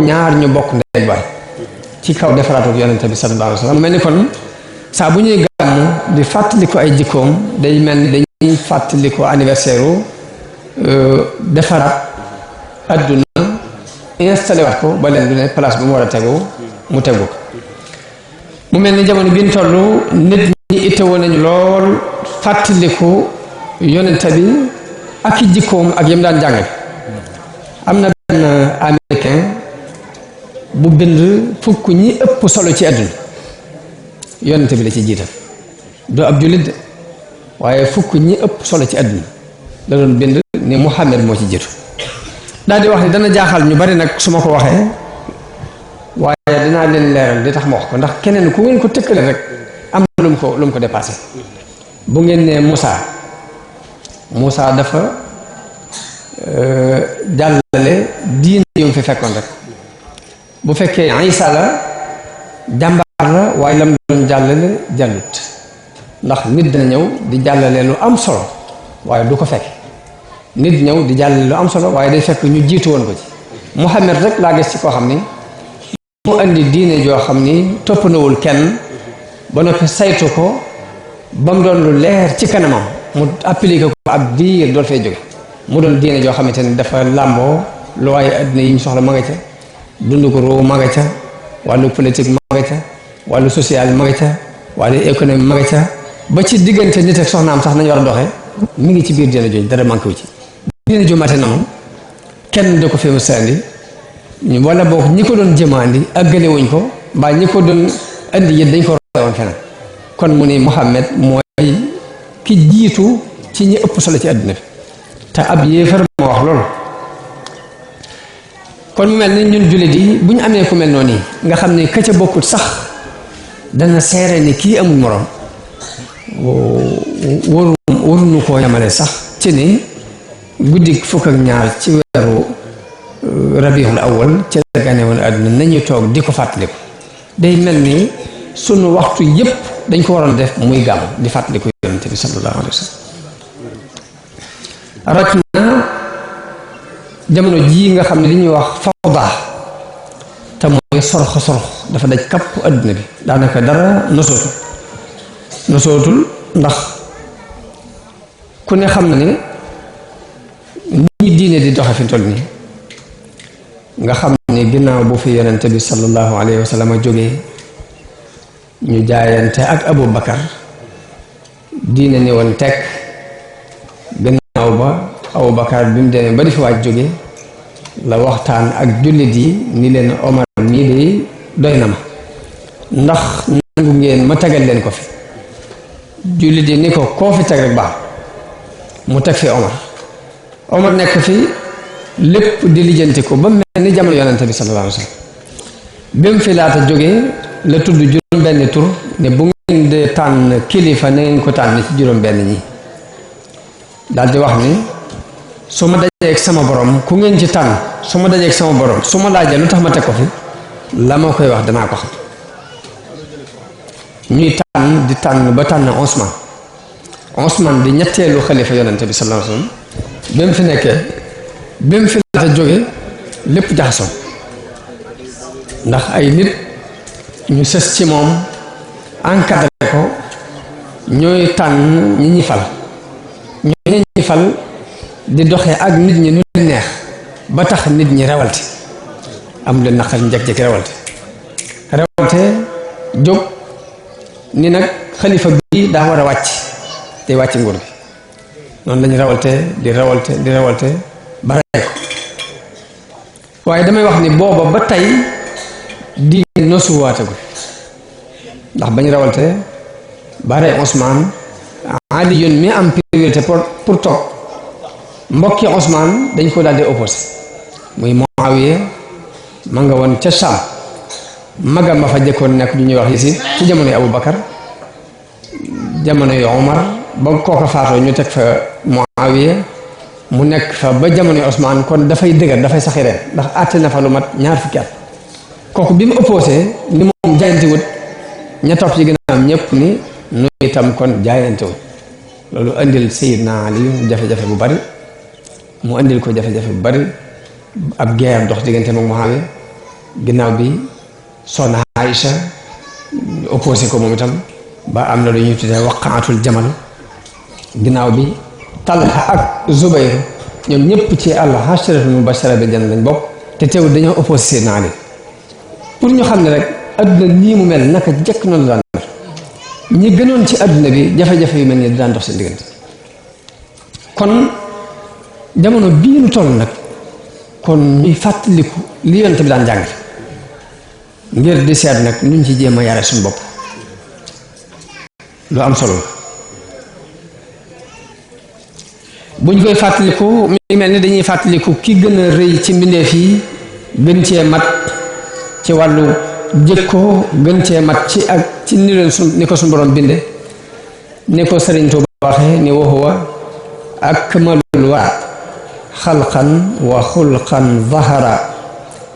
ñaar ñu bokk ndey baay ci kaw defaraatu yonente bi sallallahu alayhi wa sallam mel ni kon saa bu ñuy gàmmu di fàttali ko ay jikkoom day mel ni dañuy fàttali ko anniversaire u defaraat adduna installé waat ko ba leen du ne place bu mu war a tegu mu tegu ko mu mel ni jamono bi ñu toll nit ñi itteewoo nañu lool fàttaliku yonente bi ak i jikkoom ak yam daan jàngale am na benn américain bu bind fukk ñi ëpp solo ci àdduna yonente bi la ci jiital doo ab jullit de waaye fukk ñi ëpp solo ci àdduna la doon bind ni Muhammad moo ci jiitu daal di wax ni dana jaaxal ñu bari nag su ma ko waxee waaye dinaa leen leeral di tax ma wax ko ndax keneen ku ngeen ko tëkkale rek am na lu mu ko dépassé bu ngeen nee Moussa dafa jàllale diine yu mu fi fekkoon rek bu fekkee Isa la jàmbaar la waaye lam doon jàllale jàllut ndax nit dina ñëw di jàllale lu am solo waaye du ko fekk nit ñëw di jàllale lu am solo waaye day fekk ñu jiitu woon ko ci Muhammad rek laa gis ci koo xam ni mu indi diine joo xam ni toppandawul kenn ba noppi saytu ko ba mu doon lu leer ci kanamam mu appliqué ko ab diir dool fay jóge mu doon diine joo xamante ni dafa làmboo lu waaye addina yi ñu soxla ma nga ca dund ko roo ma nga ca wàllu politique ma nga ca wàllu social ma nga ca wàllu économie ma nga ca ba ci diggante nit ak soxnaam sax nañu war a doxee mi ngi ci biir diine jooju dara manqué wu ci diine ju mate noonu kenn da ko fi mu sandi wala boog ñi ko doon jëmaandi àggale wuñ ko mbaa ñi ko doon andi yit dañ ko royoon feneen kon mu ni Muhammad mooy ki jiitu ci ñi ëpp solo ci àdduna bi te ab yéefar moo wax loolu kon mu mel ni ñun jullit yi bu ñu amee ku mel noonu nga xam ne ka ca bokkut sax dana seere ni kii amul morom waruñu koo yamale sax ci ni guddi fukk ak ñaar ci weeru rabiul awal ci la gane woon àdduna nañu toog di ko fàttaliku day mel ni sunu waxtu yépp dañ ko waroon def muy gàmm di fàttaliku yonente bi sallallahu alayhi wa sallam raj na jamono jii nga xam ne li ñuy wax fawda te mooy sorx dafa daj kapp àdduna bi daanaka dara nosootul ndax ku ne xam na ni ñi diine di doxe fi toll nii nga xam ni ginnaaw bu fi yonente bi sallallahu alayhi wa sallam jógee ñu jaayante ak Abu Bakar diine ni woon teg gannaaw ba Abu Bakar bi mu demee ba di fi waaj jóge la waxtaan ak jullit yi ni leen Omar mii de doy na ma ndax nangu ngeen ma tegal leen ko fi jullit yi ni ko koo fi teg rek baax mu teg fi Omar nekk fi lépp di lijjanti ko ba mel ni jamono yonente bi sallallahu alayhi wa sallam bi mu fi laata jógee la tudd juróom benn tur ne bu ngeen de tànn kilifa na ngeen ko tànn ci juróom benn ñi daal di wax ni su ma dajee ak sama borom ku ngeen ci tànn su ma dajee ak sama borom su ma laajee lu tax ma teg ko fi la ma koy wax danaa ko xam ñuy tànn di tànn ba tànn Ousmane di ñetteelu xalifa yonente bi sallallahu alayhi wa sallam bi mu fi nekkee bi mu fi laata jóge lépp jaxasoo ndax ay nit ñu sës ci moom encadré ko ñooy tànn ñi ñi fal ñooy ñi fal di doxee ak nit ñi nu leen neex ba tax nit ñi rewalte am leen naqar njëkk-njëkk rewalte jóg ni nag xalifa bi daa war a wàcc te wàcc nguur gi noonu lañu rewalte ba rey ko waaye damay wax ni booba ba tey di nosuwaatagul ndax bañ rewalte ba rey Ousmane Ali yoon mi am priorité pour toog mbokki Ousmane dañ ko daal di opposé muy Muawiya ma nga woon ca Sham magam ma fa jëkkoon nekk ñu ñuy wax Yasid ci jamonoy Abu Bakar jamonoy Omar ba kooka faatoo ñu teg fa Muawiya mu nekk fa ba jamonoy Ousmane kon dafay dëgër dafay saxi reen ndax àtte na fa lu mat ñaar fukki at kooku bi mu opposé ni moom jaayante wut ña topp ci ginnaawam ñëpp ni nu itam kon jaayante wut loolu andil Sayyidna Ali jafe-jafe bu bari mu andil ko jafe-jafe bu bari ab geeyam dox diggante moom Muawiya ginnaaw bi soxna Aïcha opposé ko moom itam ba am na lu ñuy tuddee waqaatul jamal ginnaaw bi Talha ak Zubayr ñoom ñëpp ci al-asharatul mubashara bil janna lañ bokk te teewul dañoo opposé Seydina Ali pour ñu xam ne rek adduna nii mu mel naka jekk noonu daan ñi gënoon ci adduna bi jafe-jafe yu mel ni daan dox seen diggante kon jamono bii nu toll nag kon ñuy fàttaliku li yonent bi daan jàng ngir di seet nag nuñ ci jéem a yare suñu bopp lu am solo buñ koy fàttaliku mi mel ni dañuy fàttaliku ki gën a rëy ci mbindeef yi gën cee mat ci wàllu jëkkoo gën cee mat ci ak ci ni leen ni ko suñu borom binde ni ko Sëriñ Tuuba waxee ni wa huwa akmalul wara xalqan wa xulqan zahara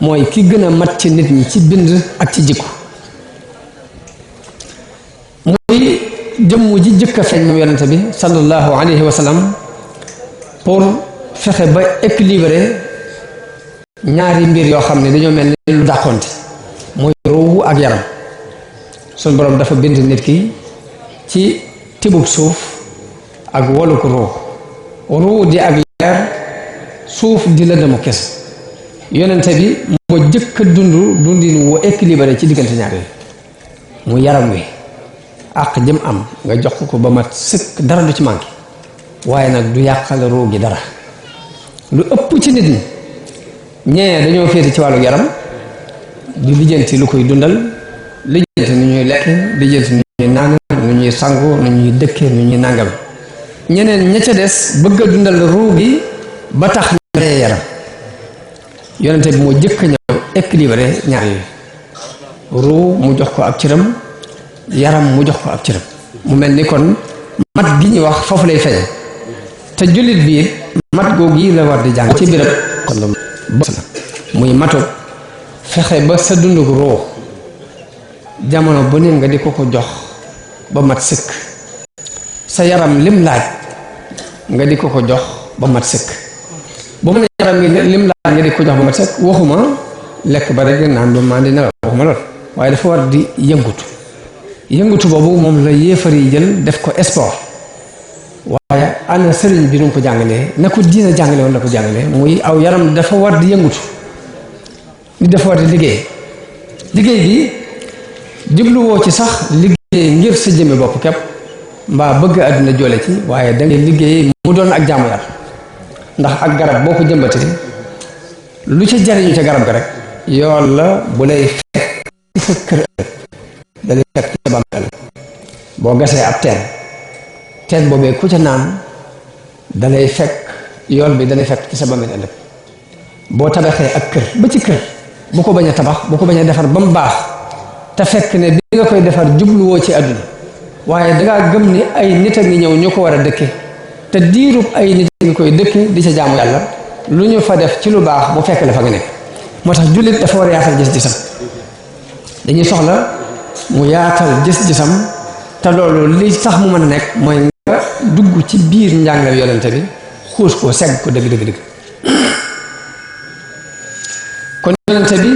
mooy ki gën a mat ci nit ñi ci bind ak ci jikko muy jëmm ji jëkk a feeñ moom yonente bi sallallahu alayhi wa sallam pour fexe ba équilibré ñaari mbir yoo xam ne dañoo mel ni lu dàqonte mooy ruuhu ak yaram suñu borom dafa bind nit ki ci tibub suuf ak wolu ko ruuhu di ak leer suuf di la demu kes yonente bi moo jëkk a dundin wu équilibré ci diggante ñaar yi mu yaram wi ak jëm am nga jox ko ba mat sëkk dara du ci manqué waaye nag du yàqal ruu gi dara lu ëpp ci nit ñi ñee dañoo féete ci wàllu yaram di lijjanti lu koy dundal lijjanti nu ñuy lekk lijjanti nu ñuy naan nu ñuy sangu nu ñuy dëkkee nu ñuy nàngam ñeneen ña ca des bëgg a dundal ruu gi ba tax ñu ree yaram yonente bi moo jëkk a ñëw équilibré ñaar yi ruu mu jox ko ab cëram yaram mu jox ko ab cëram mu mel ni kon mat gi ñuy wax foofu lay feeñ te jullit biir mat googu yi la war di jàng ci birab kon la muy matu fexe ba sa dundug ruu jamono bu ne nga di ko jox ba mat sëkk sa yaram lim laaj nga di ko jox ba mat sëkk ba mu ne yaram gi lim laaj nga di ko jox ba mat sëkk waxuma lekk ba rek naan ba maa di nelaw waxuma lool waaye dafa war di yëngutu boobu moom la yéefar yi jël def ko sport waaye ana sëriñ bi nu ko jàngalee na ko diina jàngale woon la ko jàngalee muy aw yaram dafa war di yëngutu nit dafa war di liggéey bi jubluwoo ci sax liggéey ngir sa jëmme bopp képp mbaa bëgg àdduna joole ci waaye da ngay liggéey mu doon ak jaamu yàlla ndax ak garab boo ko jëmbatee lu ca jariñu ca garab ga rek yoon la bu lay fekk ci sa kër da lay fekk ci sa bàmmeel boo gasee ab teen boobee ku ca naan da lay fekk yool bi da lay fekk ci sa bàmmeel ëllëg boo tabaxee ak kër ba ci kër bu ko bañ a tabax bu ko bañ a defar ba mu baax te fekk ne bi nga koy defar jubluwoo ci àdduna waaye dangaa gëm ni ay nit a ngi ñëw ñu ko war a dëkke te diirub ay nit a ngi koy dëkke di ca jaamu yàlla lu ñu fa def ci lu baax mu fekk la fa nga nekk moo tax jullit dafa war a yaatal gis-gisam dañuy soxla mu yaatal gis-gisam te loolu li tax mu mën a nekk mooy nga dugg ci biir njàngale yonente bi xuus ko segg ko dëgg kon yonente bi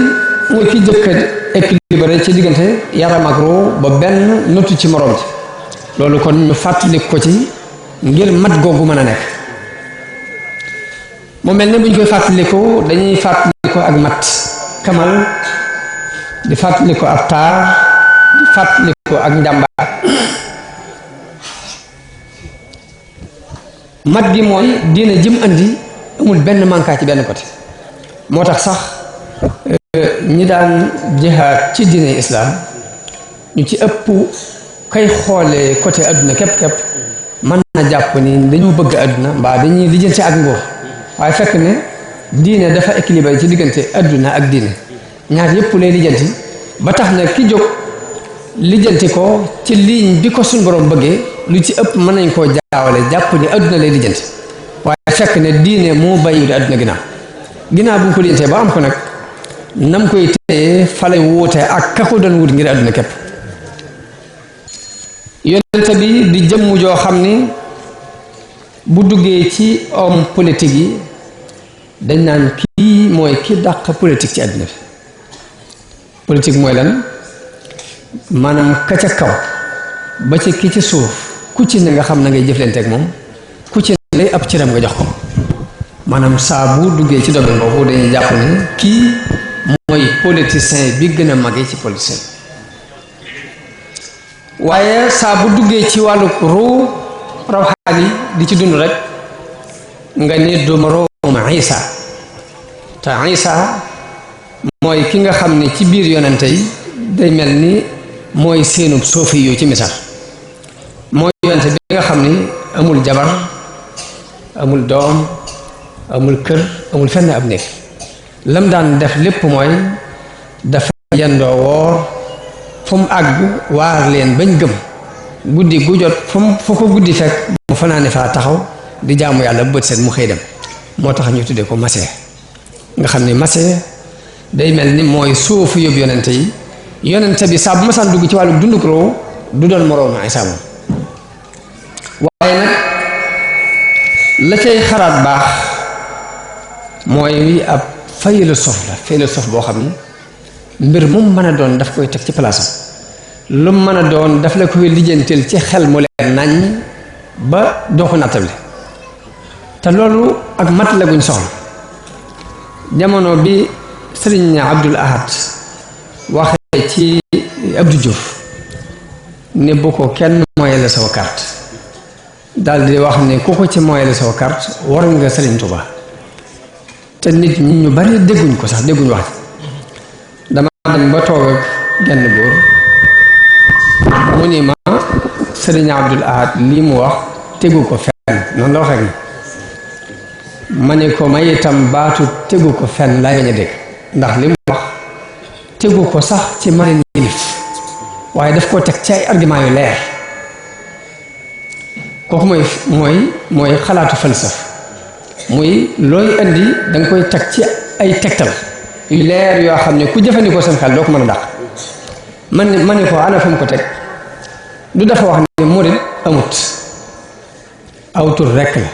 mooy ki jëkk équilibré ci diggante yaram ak ruu ba benn notu ci moroom ci loolu kon ñu fàttali ko ci ngir mat googu mën a nekk mu mel ne bu ñu koy fàttaliku dañuy fàttaliku ak mat kamal di fàttaliku ab taar di fàttaliku ak njàmbaar mat gi mooy diine jëm andi amul benn manka ci benn côté moo tax sax ñi daan jihaad ci diine islaam ñu ci ëpp kay xoolee côté adduna képp mën na jàpp ni dañoo bëgg adduna mbaa dañuy lijjanti ak nguur waaye fekk ne diine dafa équilibré ci diggante adduna ak diine ñaar yëpp lay lijjanti ba tax na ki jóg lijjanti ko ci ligne bi ko suñ borom bëggee lu ci ëpp mën nañ koo jaawale jàpp ni adduna lay lijjanti waaye fekk ne diine moo bàyyiwul adduna ginnaaw bu ñu ko lijjantee ba am ko nag nam koy téye fale wuute ak ka ko doon wut ngir adduna képp yonente bi di jëmm joo xam ni bu duggee ci homme politique yi dañ naan kii mooy ki dàq politique ci àddina bi politique mooy lan maanaam ka ca kaw ba ci ki ci suuf ku ci ne nga xam na ngay jëflante ak moom ku ci ne lay ab cëram nga jox ko maanaam saa bu duggee ci domaine boobu dañuy jàpp ne kii mooy politicien bi gën a màggee ci politicien waaye saa bu duggee ci wàllu ruu rawxaani di ci dund rek nga ni duma room Isa te Isa mooy ki nga xam ne ci biir yonente yi day mel ni mooy seenub soofi yu ci misaal mooy yonente bi nga xam ni amul jabar amul doom amul kër amul fenn ab néeg lam daan def lépp mooy dafa yendoo woor fu mu àgg waar leen bañ gëm guddi gu jot fu ko guddi fekk mu fanaane faa taxaw di jaamu yàlla bët set mu xëy dem moo tax ñu tuddee ko masee nga xam ne masee day mel ni mooy suufu yóbbu yonente yi yonente bi saa bu masaan dugg ci wàllu dunduk roo du doon moroomu Isaa moom waaye nag la cay xaraat baax mooy ab philosophe boo xam ni mbir mu mën a doon daf koy teg ci place am lu mën a doon daf la koy lijjanteel ci xel mu leer nañ ba doo ko nattable te loolu ak mat la guñ soxla jamono bi sëriñ Abdul Ahad waxee ci Abdou Diouf ne bu ko kenn moyele sama carte daal di wax ne ku ko ci moyele sama carte war nga sëriñ Tuubaa te nit ñi ñu bari dégguñ ko sax dégguñ wax dama dem ba toog ak genn góor mu ni ma sëriñ Abdul Ahad lii mu wax tegu ko fenn noonu la waxee ma ne ko may itam baatu tegu ko fenn laa nga dégg ndax li mu wax tegu ko sax ci mari nilif waaye daf koo teg ci ay argument yu leer kooku mooy xalaatu falsaf muy looy indi da nga koy teg ci ay tegtal yu leer yoo xam ne ku jëfandikoo seen xel doo ko mën a dàq man ni ko ana fu mu ko teg du dafa wax ne murid amut aw tur rekk la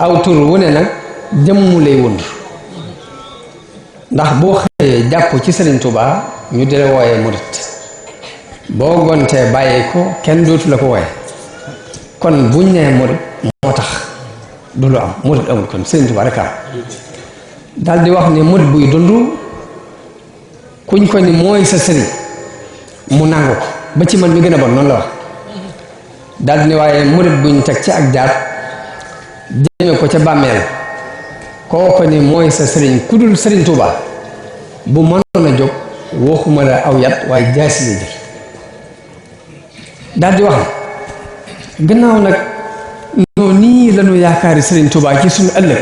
aw tur wu ne nag jëmmu lay wund ndax boo xëyee jàpp ci Sëriñ Tuubaa ñu di la wooyee murid boo gontee bàyyi ko kenn dootu la ko wooye kon buñ nee murid moo tax du lu am murid amul kon Sëriñ Tuubaa rek am daal di wax ne murid buy dund kuñ ko ni mooy sa sëriñ mu nangu ko ba ci man mi gën a bon noonu la wax daal di ne waaye murid buñ teg ci ak jaat jëme ko ca bàmmeel koo ko ni mooy sa sëriñ ku dul Sëriñ Tuubaa bu mënoon a jóg waxuma la aw yat waaye jaasi la jël daal di wax gannaaw nag noo nii lañu yaakaari Sëriñ Tuubaa ci suñu ëllëg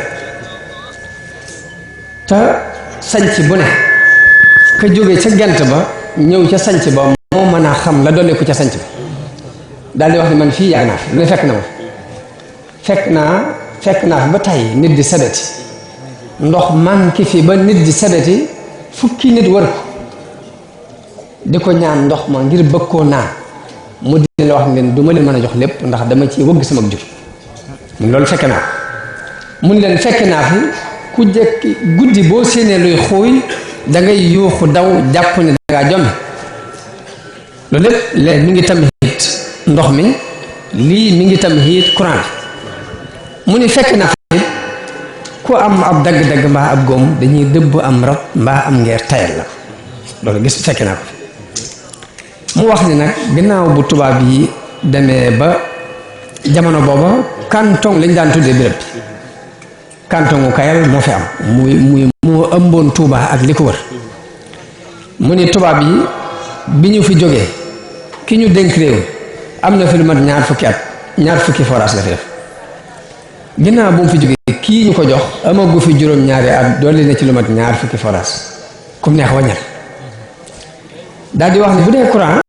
te sanc bu ne ka jóge ca gent ba ñëw ca sanc ba moo mën a xam la dolle ko ca sanc ba daal di wax ni man fii yàgg naa fi lu ne fekk na ma fekk naa fi ba tey nit di sebeti ndox manqué fi ba nit di sebeti fukki nit wër ko di ko ñaan ndox ma ngir bëgg koo naan mu di la wax ngeen du ma leen mën a jox lépp ndax dama ci wëgg sama jur mun loolu fekke naa ko mun leen fekke naa fi ku jekki guddi boo séenee luy xuuy da ngay yuuxu daw jàpp ne dangaa jommi loolu lépp léegi mi ngi tamit ndox mi lii mi ngi tamit courant bi mu ni fekk na fi ku am ab dagg-dagg mbaa ab góom dañuy dëbb am rat mbaa am ngeer tayal la loolu gis fekk naa ko mu wax ni nag ginnaaw bu tubaab yi demee ba jamono booba canton lañ daan tuddee béréb bi canton Kayal moo fi am muy moo ëmboon Touba ak li ko wër mu ni tubaab yi bi ñu fi jógee ki ñu dénk réew am na fi lu mat ñaar fukki forage la fi def ginnaaw bu mu fi jógee kii ñu ko jox amagu fi juróom-ñaari at dolli na ci lu mat ñaar fukki forage comme neex waññal daal di wax ne bu dee courant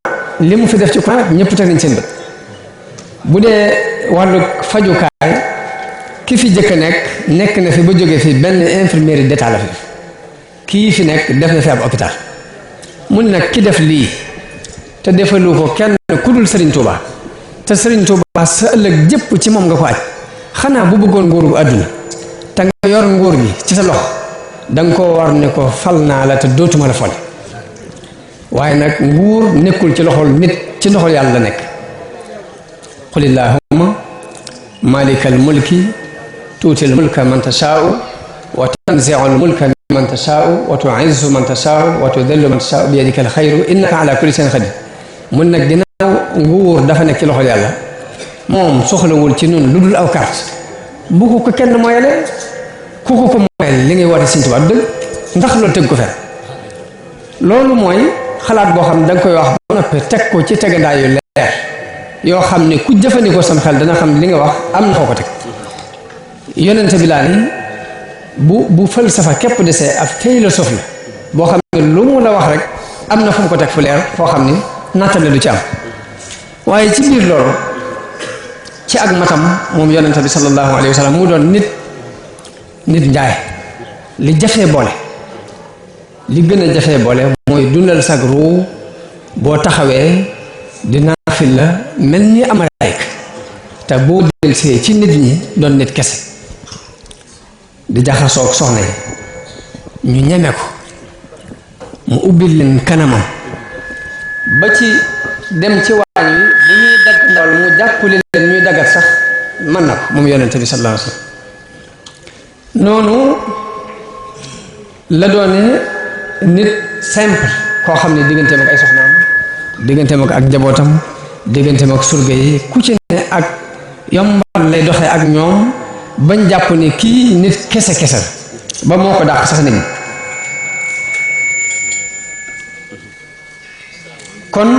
li mu fi def ci courant ñëpp teg nañ seen bët bu dee wàllu fajukaay ki fi jëkk nekk na fi ba jógee fi benn infirmerie d'état la fi def kii fi nekk def na fi ab hôpital mu ne nag ki def lii te defalu ko kenn ku dul Sëriñ Tuubaa te Sëriñ Tuubaa sa ëllëg jëpp ci moom nga ko aj xanaa bu bëggoon nguur gu àdduna te nga yor nguur gi ci sa loxo danga koo war ne ko fal naa la te dootuma la fole waaye nag nguur nekkul ci loxol nit ci loxol yàlla la nekk qulillahumma malikal mulki tuutil mulka man tashaa'u wa tanzi'ul mulka mimman tashaa'u wa tu'izzu man tashaa'u wa tudhillu man tashaa'u bi yadikal khayru innaka ala kulli shay'in qadir mun nag ginnaaw nguur dafa nekk ci loxol yàlla moom soxlawul ci nun lu dul aw carte bu ko kenn moyale ku ko moyal li ngay woote Sëñ Tuubaa dëgg ndax loolu teg ko fer loolu mooy xalaat boo xam ne da nga koy wax ba noppi teg ko ci tegandaay yu leer yoo xam ne ku jëfandikoo sam xel dana xam li nga wax am na foo ko teg yonente bi laa ni bu falsafa képp desee ab philosophe la boo xam ne lu mu la wax rek am na fu mu ko teg fu leer foo xam ni nattale du ci am waaye ci biir loolu ci ak matam moom yonente bi sallallahu alayhi wa sallam mu doon nit njaay li jafee boole li gën a jafee boole mooy dundal sag ruu boo taxawee di naafil la mel ni amalaayik te boo delsee ci nit ñi doon nit kese di jaxasoog soxna yi ñu ñeme ko mu ubbil leen kanamam ba ci dem ci waañ wi bu ñuy dagg ndawal mu jàppale leen ñuy daggat sax mën na ko moom yonente bi sallallahu alayhi wa sallam noonu la doone nit simple koo xam ne digganteem ak ay soxnaam digganteem ak njabootam digganteem ak surga yi ku ci ne ak yombal lay doxee ak ñoom bañ jàpp ni kii nit kese kese ba moo ko dàq sax nit ñi kon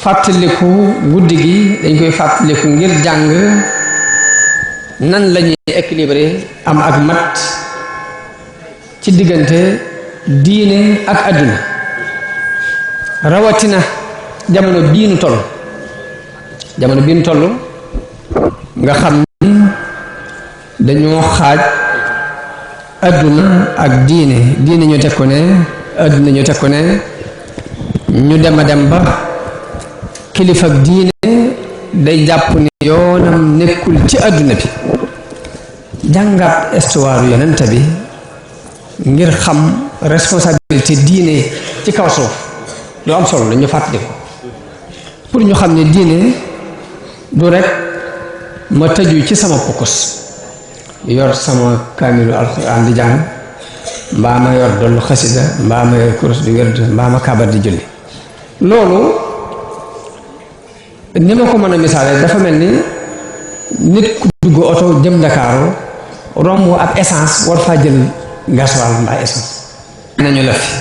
fàttaliku guddi gi dañ koy fàttaliku ngir jàng nan lañuy équilibré am ak mat ci diggante diine ak àdduna rawatina jamono bii nu toll nga xam ni dañoo xaaj àdduna ak diine ñu teg ko ne àdduna ñu teg ko ne ñu dem a dem ba kilifa ak diine day jàpp ni yoonam nekkul ci àdduna bi jàngat histoire yonent bi ngir xam responsabilité diine ci kaw suuf lu am solo la ñu fàttali ko pour ñu xam ne diine du rek ma tëju ci sama pokos yor sama kaamilu alxuraan di jàng mbaa ma yor dollu xasida mbaa ma yor kurus di wérd mbaa ma kabar di julli loolu ni ma ko mën a misaale dafa mel ni nit ku dugg oto jëm Ndakaaru romb ab essence war faa jël gasoil mbaa essence nañu la fi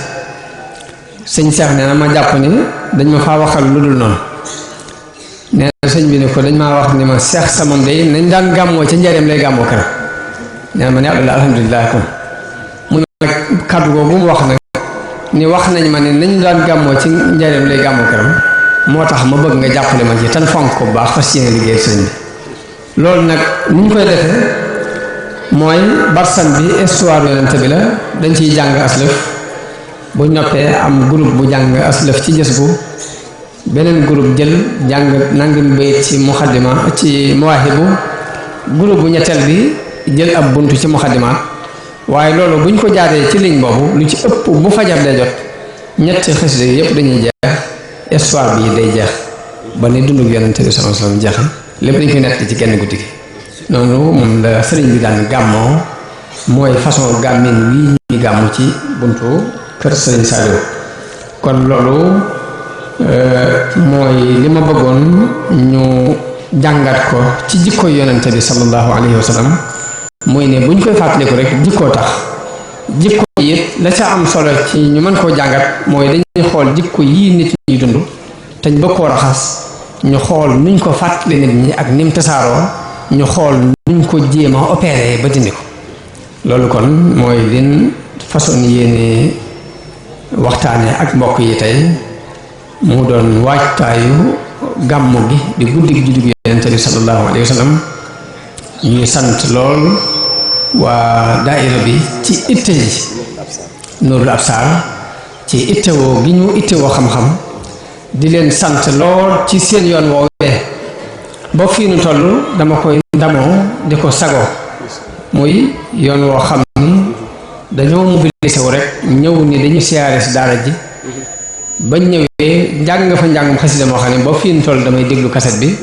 sëñ Cheikh nee na ma jàpp ni dañ ma faa waxal lu dul noonu nee na sëñ bi ne ko dañ maa wax ni ma Cheikh sama ndey nañ daan gàmmoo ca njëriñ lay gàmmoo këram nee na ma ne alhamdulilah kon mu nag kàddu googu mu wax nag ni wax nañ ma ne nañ daan gàmmoo ci njëriñ lay gàmmoo këram moo tax ma bëgg nga jàppale ma ci tan fonk ko bu baax fas yéene liggéey sëñ bi loolu nag ni ñu koy defee mooy barsam bi histoire yonent bi la dañ ciy jàng aslëf bu noppee am groupe bu jàng aslëf ci jës bu beneen groupe jël jàng nangam bayit ci muxaddima ci mawaahibu groupe bu ñetteel bi jël ab buntu ci muxaddimaat waaye loolu buñ ko jaaree ci ligne boobu lu ci ëpp bu fajar dee jot ñetti xasida yi yëpp dañuy jeex histoire bi day jeex ba ni dundu yonent bi sallallahu alayhi wasallam jeexe lépp dañ koy nekk ci genn guddi gi noonu moom la sëriñ bi daan gàmmoo mooy façon gàmmin wii ñuy gàmmu ci buntu kër sëriñ Saliou kon loolu mooy li ma bëggoon ñu jàngat ko ci jikko yonent bi sallallahu alayhi wasallam mooy ne buñ koy fàttaliku rek jikkoo tax jikko yi la ca am solo ci ñu mën koo jàngat mooy dañuy xool jikko yii nit ñi dund te ñu bëgg koo raxas ñu xool nuñ ko fàttali nit ñi ak nim tasaaroo ñu xool nuñ ko jéem a opéré ba dindi ko loolu kon mooy lin façon yéene waxtaane ak mbokk yi tey mu doon waajtaayu gàmmu gi di guddi gi juddu gi yonent bi sallallahu alayhi wa sallam ñuy sant lool waa daaira bi ci itte yi Nuurul Absar ci ittewoo gi ñu ittewoo xam-xam di leen sant lool ci seen yoon woowee ba fii nu toll dama koy ndamoo di ko sagoo muy yoon woo xam ni dañoo mobilisé wu rek ñëw ni dañu siyaare si daara ji bañ ñëwee njàng nga fa njàngum xasida moo xam ne ba fii toll damay déglu kaset bi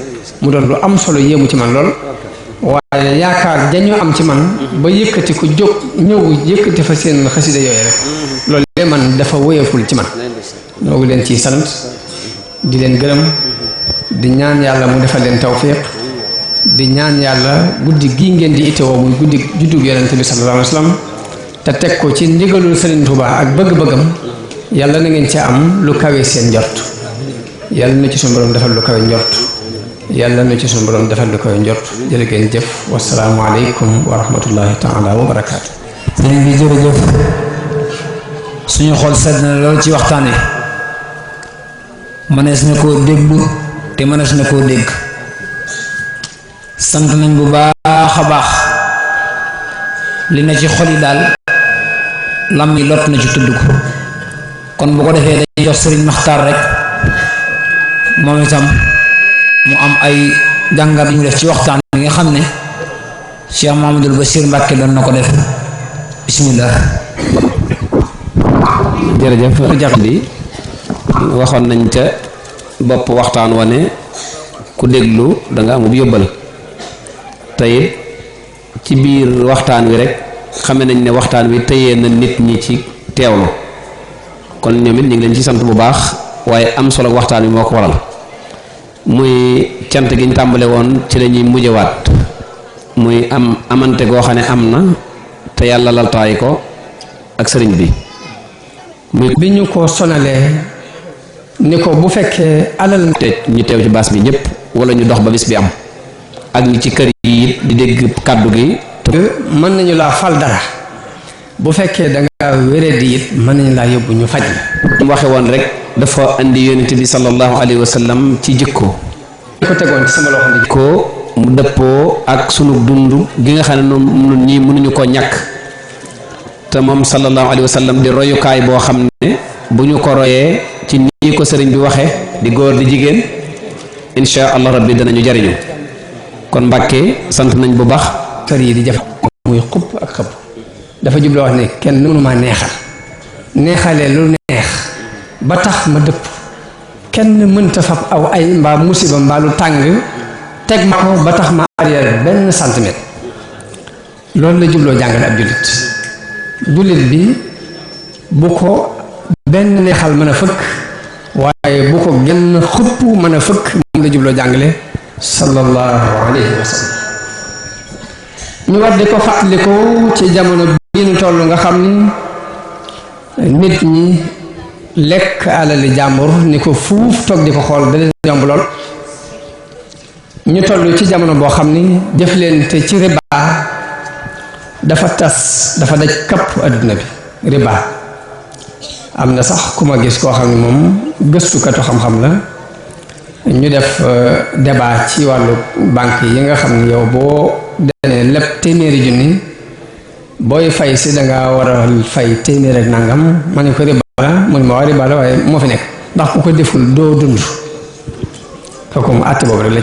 mu doon lu am solo yéemu ci man lool waaye yaakaar dañu am ci man ba yëkkati ku jóg ñëw yëkkati fa seen xasida yooyu rek loolu de man dafa wéyeful ci man ñoo ngi leen ciy sant di leen gërëm di ñaan yàlla mu defal leen tawfiq di ñaan yàlla guddi gii ngeen di itteewoo muy guddi juddug yonent bi sallallahu alayhi wa sallam te teg ko ci ndigalul Serigne Touba ak bëgg-bëggam yàlla na ngeen ci am lu kawe seen njort yàlla na ci suñu borom defal lu kawe njort yàlla na ci suñu borom defal lu kawe njort jërë ngeen jëf wasalaamu aleykum wa rahmatullahi taala wa barakaatu. sëriñ bi jërëjëf suñu xol sedd na lool ci waxtaan wi mënees na koo déglu te mënees na koo dégg sant nañ bu baax a baax li na ci xol yi daal lam yi lot na ci tudd ko kon bu ko defee dañuy jox sëriñ Maxtaar rek moom itam mu am ay jàngat yu mu def ci waxtaan bi nga xam ne Cheikh Mahamadul Bachir Mbàkke doon na ko def bismillah. jërëjëf jàpp bi waxoon nañ ca bopp waxtaan wane ku déglu da nga amub yóbbal tey ci biir waxtaan wi rek xame nañ ne waxtaan wi tëyee na nit ñi ci teewlu kon ñoom it ñu ngi leen ci sant bu baax waaye am solo waxtaan wi moo ko waral muy cant gi ñu tàmbale woon ci la ñuy mujjewaat muy amante goo xam ne am na te yàlla laltaay ko ak sëriñ bi muy bi ñu ko sonalee ni ko bu fekkee alal te ñu teew ci baas bi ñëpp wala ñu dox ba bis bi am ak ñi ci kër yi it di dégg kàddu gi mën nañu laa fal dara bu fekkee da nga wéree di it mën nañu laa yóbbu ñu faj la mu waxe woon rek dafa andi yonent bi sallallahu alayhi wa sallam ci jikko ko tegoon ci sama loxo ndi ko mu dëppoo ak sunu dund gi nga xam ne nun ñii mënuñu koo ñàkk te moom sallallahu alayhi wa sallam di royukaay boo xam ne bu ñu ko royee ci nii ko sëriñ bi waxe di góor di jigéen insha allah rabbi danañu jariñu kon Mbàkke sant nañ bu baax kër yi di jafe muy xupp ak xëpp dafa jubloo wax ne kenn mënu maa neexal neexalee lu neex ba tax ma dëpp kenn mënta fab aw ay mbaa musiba mbaa lu tàng teg ma ko ba tax ma arrière benn centimètre loolu la jubloo jàngale ab jullit bi bu ko benn neexal mën a fëkk waaye bu ko genn xupp mën a fëkk moom la jubloo jàngale sallallahu alayhi wa sallam ñu war di ko fàttaliku ci jamono bii ñu toll nga xam ni nit ñi lekk alali jàmbur ni ko fuuf toog di ko xool da leen yomb lool ñu toll ci jamono boo xam ni jëflante ci riba dafa tas dafa daj kapp adduna bi riba am na sax ku ma gis koo xam ne moom gëstukatu xam-xam la ñu def débat ci wàllu banque yi nga xam ne yow boo demee lépp téeméeri junni booy fay si danga war a fay téeméer ak nangam ma ne ko riba la mu ne ma waa riba la waaye moo fi nekk ndax ku ko deful doo dund kooku mu àtte boobu rek la